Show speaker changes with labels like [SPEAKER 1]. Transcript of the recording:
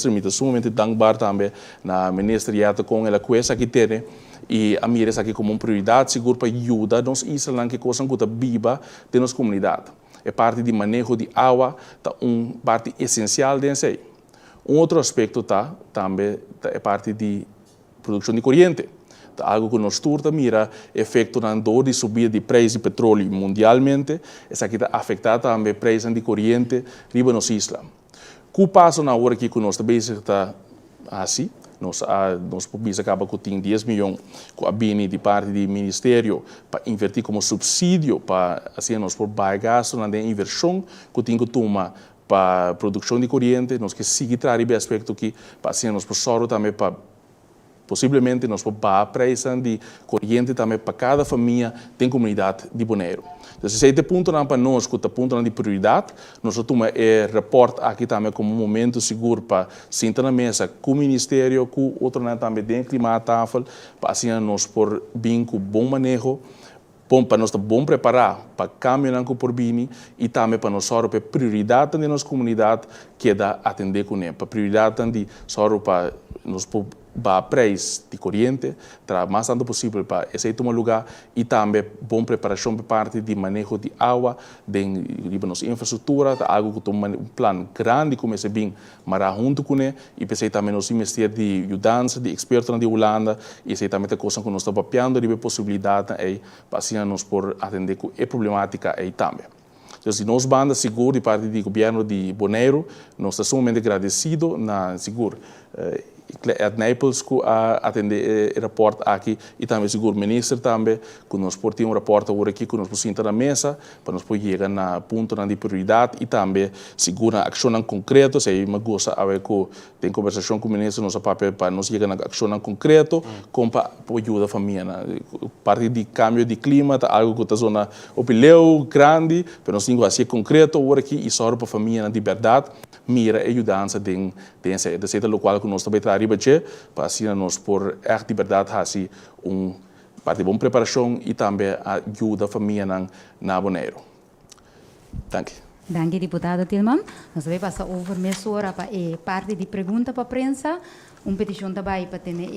[SPEAKER 1] Mi ta sumamente dankbaar tambe na minister Jette kon el a kue esaki tene i a mira esaki komo un prioridat sigur pa yuda nos islanan ku e kosnan ku ta biba den nos komunidat. E parti di maneho di awa ta un parti esensial den esei. Un otro aspekto ta tambe ta e parti di produkshon di koriente. Ta algu ku nos tur ta mira efektonan dor di subida di preis di petroli mundialmente, esaki ta afektá tambe preisnan di koriente riba nos isla. Ku pasonan awor aki ku nos ta bezig ta hasi? Nos a nos por bisa kaba ku tin 10 mion ku a bini di parti di ministerio pa invertí komo supsidio pa asina nos por baha gastunan den invershon ku tin ku tuma pa produkshon di koriente. Nos ke sigui traha riba e aspekto aki pa asina nos por sòru tambe pa posiblemente nos por baha preisnan di koriente tambe pa kada famia den komunidat di Boneiru. Entonces, esei ta e puntonan pa nos ku ta puntonan di prioridat. Nos a tuma e report aki tambe komo un momento sigur pa sinta na mesa ku ministerio, ku otronan tambe den klimaattafel, pa asina nos por bin ku bon maneho, bon pa nos ta bon prepará pa kambionan ku por bini i tambe pa nos sòru pa e prioridatnan di nos komunidat keda atendé kuné. Pa prioridatnan di sòru pa nos por baha preis di koriente, traha mas tantu posibel pa esei tuma lugá i tambe bon preparashon pa parti di maneho di awa den riba nos infrastruktura ta algu ku ta un plan grandi ku mester bin mará huntu kuné i p'esei tambe nos tin mester di yudansa di ekspertonan di Hulanda i esei tambe ta kosnan ku nos ta papiando riba e posibilidatnan ei pa asina nos por atendé ku e problematika ei tambe. Entonces, di nos banda sigur di parti di gobièrnu di Boneiru nos ta sumamente gradesido na sigur Ed Nijpels ku a atendé e rapòrt aki i tambe sigur minister tambe ku nos por tin un rapòrt awor aki ku nos por sinta na mesa pa nos por yega na puntonan di prioridat i tambe sigur na akshonnan konkreto. Esei mi a gosa awe ku den kombersashon ku minister nos a papia pa nos yega na akshonnan konkreto kon pa por yuda famianan. Parti di kambio di klima ta algu ku ta zona hopi leu, grandi, pero nos tin ku hasié konkreto awor aki i sòru pa famianan di bèrdat mira e yudansa den esei. Esei ta lokual ku nos ta bai traha riba dje pa asina nos por ègt di bèrdat hasi un parti bon preparashon i tambe a yuda famianan na Boneiru. Danki.
[SPEAKER 2] Danki, diputado Thielman. Nos ta bai pasa over mesora pa e parti di pregunta pa prensa. Un petishon tambe pa tene.